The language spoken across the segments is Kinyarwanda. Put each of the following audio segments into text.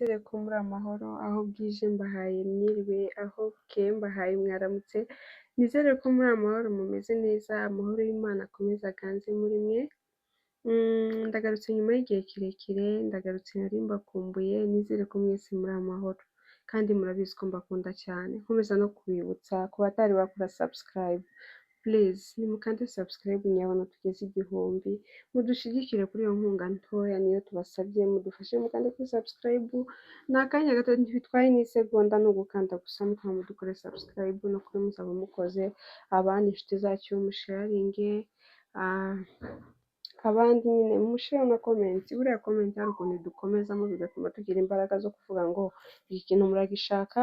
Nizere ko muri amahoro, aho bwije mbahaye mwiriwe, aho bukeye mbahaye mwaramutse, nizere ko muri amahoro mumeze neza, amahoro y'Imana akomeze aganze muri mwe. Ndagarutse nyuma y'igihe kirekire, ndagarutse nari mbakumbuye, nizere ko mwese muri amahoro kandi murabizi ko mbakunda cyane. Nkomeza no kubibutsa ku batari bakora subscribe, please nimukande subscribe nyabona tugeze 1000, mudushigikire kuri iyo nkunga ntoya niyo tubasabye, mudufashe mukande kuri subscribe, ni akanya gato ntibitwaye n'isegonda, ni ugukanda gusa mukaba mudukore subscribe, no kuri muzaba mukoze. Abandi inshuti zacu musharinge, abandi nyine mushireho na comment. Buriya comment hari ukuntu idukomezamo bigatuma tugira imbaraga zo kuvuga ngo iki kintu muragishaka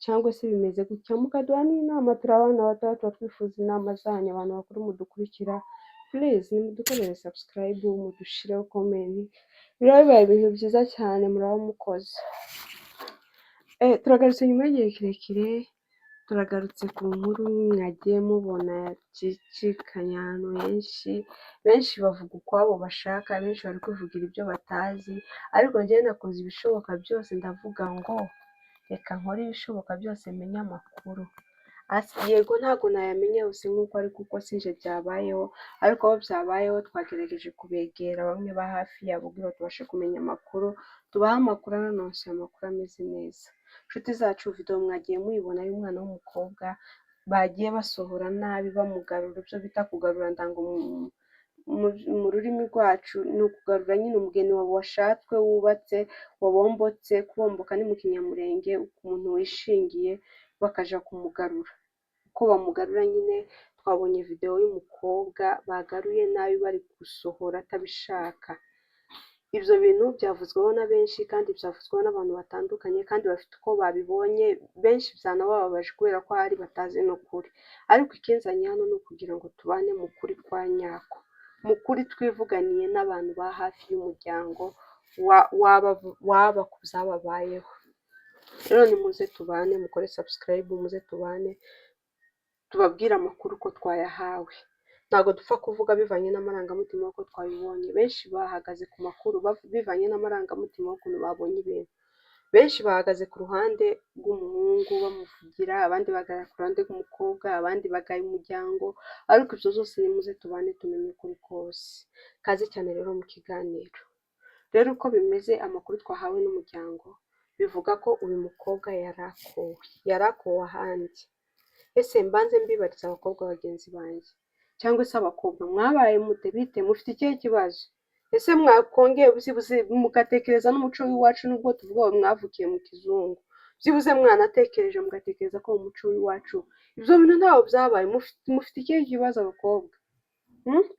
cyangwa se bimeze gutya, mukaduha n'inama. Turi abana batoya, tuba twifuza inama zanyu, abantu bakuru mudukurikira, please nimudukorere subscribe, mudushireho comment, biraba bibaye ibintu byiza cyane, muraba mukoze. Turagarutse nyuma y'igihe kirekire, turagarutse ku nkuru mwagiye mubona yacicikanye ahantu henshi, benshi bavuga ukwabo bashaka, benshi bari kwivugira ibyo batazi, ariko njyewe nakoze ibishoboka byose ndavuga ngo reka nkore ibishoboka byose menye amakuru. Yego ntabwo nayamenya yose nk'uko ari kuko sinjye byabayeho, ariko aho byabayeho twagerageje kubegera bamwe ba hafi yabo kugira ngo tubashe kumenya amakuru, tubahe amakuru anonosoye, amakuru ameze neza. Nshuti zacu, video mwagiye muyibona y'umwana w'umukobwa bagiye basohora nabi bamugarura, ibyo bita kugarura ndango mu rurimi rwacu ni ukugarura nyine umugeni wawe washatswe wubatse wabombotse. Kubomboka ni mu Kinyamurenge umuntu wishingiye bakaja kumugarura. Uko bamugarura nyine, twabonye video y'umukobwa bagaruye nabi bari gusohora atabishaka. Ibyo bintu byavuzweho na benshi kandi byavuzweho n'abantu batandukanye kandi bafite uko babibonye, benshi byanabababaje kubera ko hari batazi n'ukuri. Ariko ikinzanye hano ni ukugira ngo tubane mu kuri kwa nyako, mu kuri twivuganiye n'abantu ba hafi y'umuryango waba ku byababayeho. Rero nimuze tubane, mukore subscribe, muze tubane, tubabwire amakuru uko twayahawe. Ntabwo dupfa kuvuga bivanye n'amarangamutima y'uko twabibonye. Benshi bahagaze ku makuru bivanye n'amarangamutima y'ukuntu babonye ibintu. Benshi bahagaze ku ruhande rw'umuhungu bamuvugira, abandi bahagarara ku ruhande rw'umukobwa, abandi bagaya umuryango, ariko ibyo zose nimuze tubane tumenye ukuri kose. Kaze cyane rero mu kiganiro. Rero uko bimeze, amakuru twahawe n'umuryango bivuga ko uyu mukobwa yarakowe, yarakowe ahandi. Ese mbanze mbibarize abakobwa bagenzi banjye cyangwa se abakobwa, mwabaye mute? Bite? Mufite ikihe kibazo? Ese mwakongeye byibuze mugatekereza n'umuco w'iwacu, nubwo tuvuga ngo mwavukiye mu kizungu, byibuze mwanatekereje mugatekereza ko mu muco w'iwacu ibyo bintu ntaho byabaye? Mufite ikihe kibazo, abakobwa?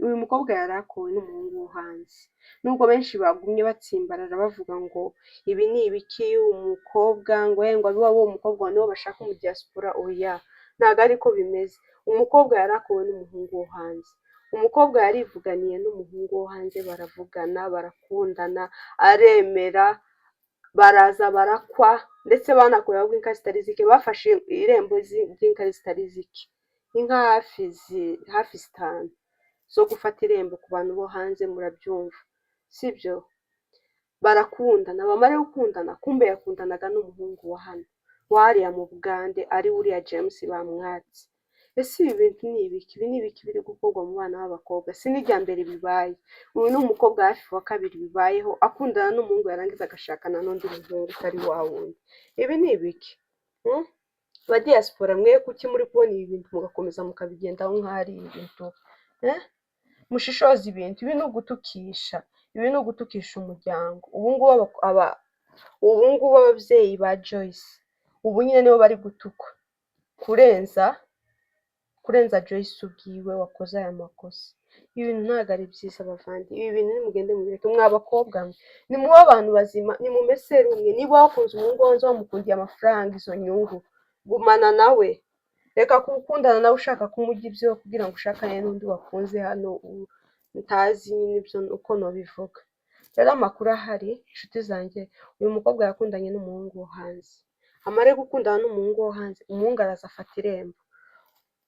Uyu mukobwa yarakowe n'umuhungu wo hanze, nubwo benshi bagumye batsimbarara bavuga ngo ibi ni ibiki, umukobwa ngo ngo abe iwabo w'uwo mukobwa nibo bashaka umu diaspora. Oya, ntabwo ariko bimeze. Umukobwa yarakowe n'umuhungu wo hanze. Umukobwa yarivuganiye n'umuhungu wo hanze, baravugana, barakundana, aremera, baraza barakwa, ndetse banakuyeho ahubwo inka zitari zike, bafashe irembo ry'inka zitari zike, inka hafi zitanu zo gufata irembo ku bantu bo hanze, murabyumva sibyo? Barakundana, bamara gukundana, kumbe yakundanaga n'umuhungu wa hano wariya mu Bugande, ari uriya James bamwatse. Ese ibi bintu ni ibiki? Ibi ni ibiki biri gukorwa mu bana b'abakobwa? Si n'irya mbere bibaye. Uyu ni umukobwa hafi wa kabiri bibayeho, akundana n'umuhungu yarangiza agashakana n'undi muhungu utari wa wundi. Ibi ni ibiki? Ba diaspora mwe, kuki muri kubona ibi bintu mugakomeza mukabigendaho nk'aho ari ibintu? Mushishoze ibintu. Ibi ni ugutukisha, ibi ni ugutukisha umuryango. Ubu ngubu ababyeyi ba Joyce ubu nyine nibo bari gutukwa kurenza Joyce ubwiwe wakoze aya makosa. Ibi bintu ntabwo ari byiza, bavandi. Ibi bintu nimugende mubireke. Mwa bakobwa mwe, nimube abantu bazima, nimumese rumwe. Niba wakunze umuhungu wanze wamukundiye amafaranga, izo nyungu, gumana nawe. Reka gukundana nawe ushaka kumurya ibyo kugira ngo ushakane n'undi wakunze hano ntazi nyine ibyo uko nabivuga. Rero amakuru ahari, inshuti zanjye, uyu mukobwa yakundanye n'umuhungu wo hanze. Amare gukundana n'umuhungu wo hanze, umuhungu araza afata irembo.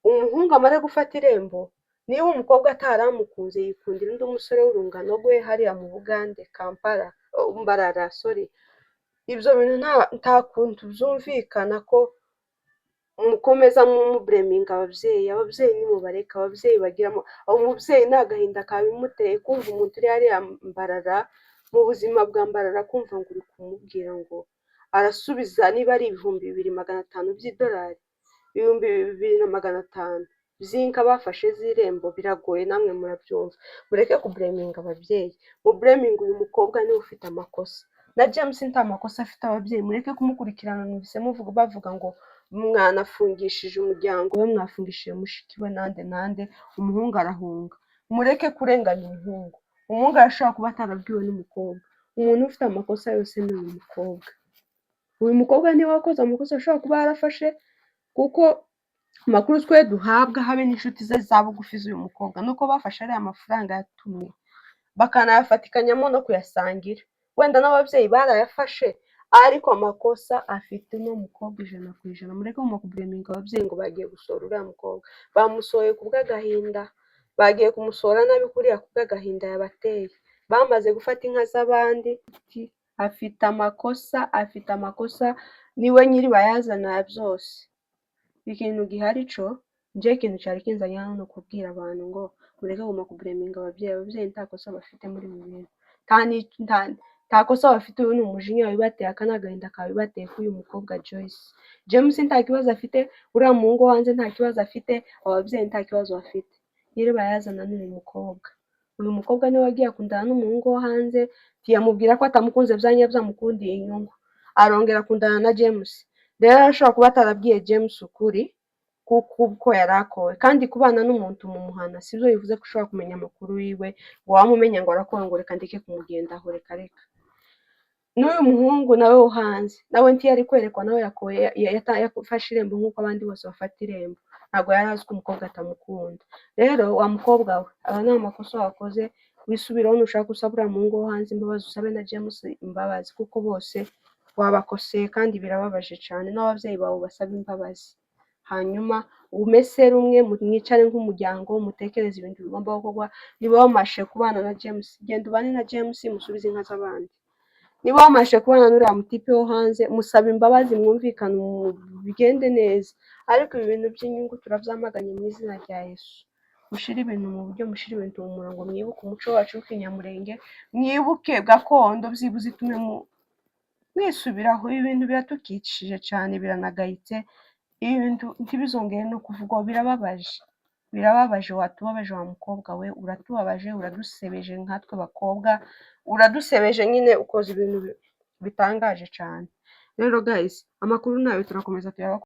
Umuhungu amare gufata irembo, niba umukobwa ataramukunze yikundira undi musore w'urungano rwe hariya mu Bugande, Kampala, Mbarara, sorry. Ibyo bintu nta kuntu byumvikana ko mukomeza mublaminga ababyeyi. Ababyeyi nimubareke, ababyeyi bagiramo, umubyeyi ni agahinda kabimuteye kumva umuntu uri hariya Mbarara, mu buzima bwa Mbarara, kumva ngo uri kumubwira ngo arasubiza niba ari 2500 by'idolari, 2500 by'inka bafashe z'irembo, biragoye, namwe murabyumva. Mureke kublaminga ababyeyi, mublaminga uyu mukobwa, niwe ufite amakosa. Na James nta makosa afite. Ababyeyi mureke kumukurikirana. Numvise muvuga, bavuga ngo mwanafungishije umuryango we, mwafungishije mushiki we, nande nande, umuhungu arahunga. Mureke kurenganya umuhungu. Umuhungu arashobora kuba atarabwiwe n'umukobwa. Umuntu ufite amakosa yose ni uyu mukobwa. Uyu mukobwa niwe wakoze amakosa, ashobora kuba yarafashe, kuko amakuru twe duhabwa, habe n'inshuti ze za bugufi z'uyu mukobwa, nuko bafashe ariya mafaranga yatumwe bakanayafatikanyamo no kuyasangira. Wenda n'ababyeyi barayafashe, ariko amakosa afite uno mukobwa 100%. Mureke kublaminga ababyeyi ngo bagiye gusohora uriya mukobwa. Bamusohoye ku bw'agahinda, bagiye kumusohora nabi kuriya ku bw'agahinda yabateye. Bamaze gufata inka z'abandi. Afite amakosa, afite amakosa, niwe nyiri bayazana ya byose. Ikintu gihari co njye, ikintu cyari kinzanye hano, ni ukubwira abantu ngo mureke kuguma kublaminga ababyeyi. Ababyeyi nta kosa bafite muri ibi bintu, nta kosa bafite. Uyu ni umujinya wabibateye, aka ni agahinda kabibateye k'uyu mukobwa Joyce. James nta kibazo afite, uriya muhungu wo hanze nta kibazo afite, ababyeyi nta kibazo bafite. Nyiri bayazana ni uyu mukobwa. Uyu mukobwa niwe wagiye akundana n'umuhungu wo hanze, ntiyamubwira ko atamukunze bya nyabyo, amukundiye inyungu, arongera akundana na James. Rero arashobora kuba atarabwiye James ukuri kuko uko yari akowe. Kandi kubana n'umuntu mu muhana sibyo bivuze ko ushobora kumenya amakuru yiwe, ngo wamumenya ngo arakowe, ngo reka ndeke kumugendaho, reka reka. N'uyu muhungu nawe wo hanze nawe ntiyari kwerekwa, nawe yakoye, yafashe irembo nk'uko abandi bose bafata irembo. Ntabwo yari azi ko umukobwa atamukunda. Rero wa mukobwa we, aba ni amakosa wakoze, wisubireho. Nushaka usaba uriya muhungu wo hanze imbabazi, usabe na James imbabazi, kuko bose wabakoseye kandi birababaje cyane. N'ababyeyi bawe basabe imbabazi, hanyuma umese rumwe, mwicare nk'umuryango, mutekereze ibintu bigomba gukorwa. Niba wamashe kubana na James, genda ubane na James, musubize inka z'abandi. Niba wamashe kubana n'uriya mutipe wo hanze, musaba imbabazi, mwumvikane, bigende neza. Ariko ibi bintu by'inyungu turabyamaganye mu izina rya Yesu. Mushyire ibintu mu buryo, mushyire ibintu mu murongo, mwibuke umuco wacu w'ikinyamurenge, mwibuke gakondo, byibuze itume mwisubiraho. Ibi bintu biratukishije cyane, biranagayitse. Ibi bintu ntibizongere no kuvugwa, birababaje, birababaje. Watubabaje wa mukobwa we, uratubabaje, uradusebeje nkatwe bakobwa, uradusebeje nyine, ukoze ibintu bitangaje cyane. Rero guys, amakuru nayo turakomeza tuyabakora.